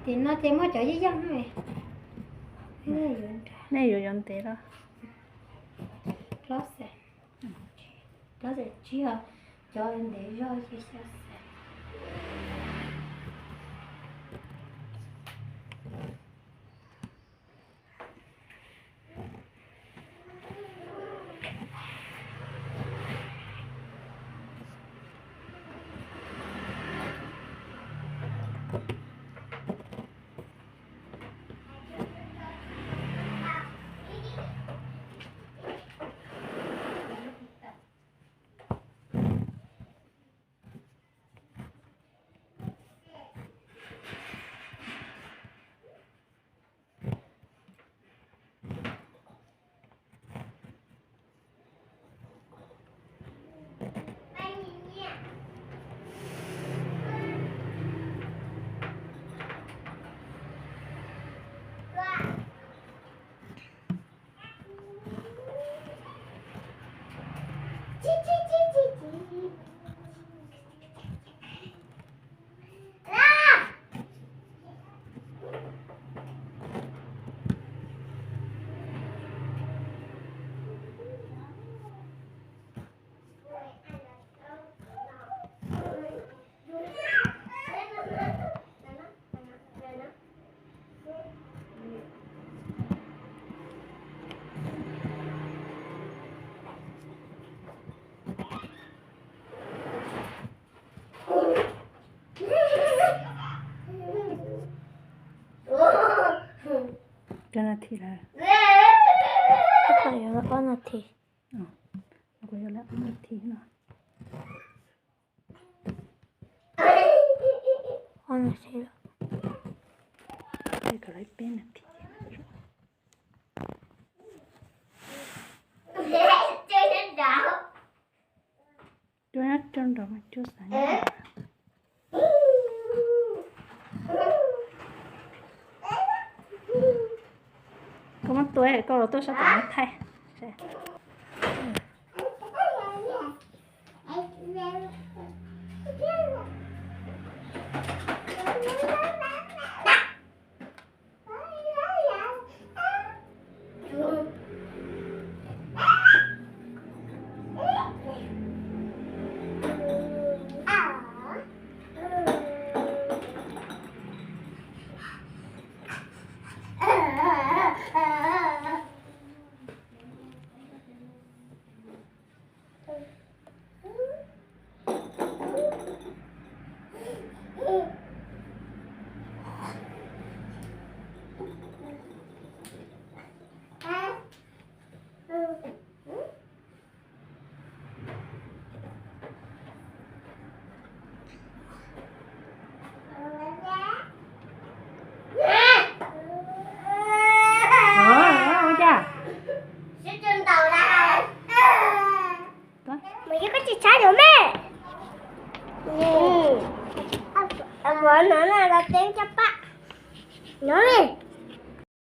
Tim no ces muaj cov yeej yeej. Nej yuav yuav ntev los? Plaub xees, plaub xees tsib, cov ntev zog ces xya xees. Cov nas this lawm. Ob nas this. Kuv yuav lawm ob nas this no. Ob nas this lawm. Kom lawv peb nas this. Cuab nyob cuab nrog mas cuab xav nyob. Koj muab tua koj los tuaj sab tom no thaij. Ua cas? Mus yog koj tsis tshaib lawm me. Muab no na los teeb coj pab no ne.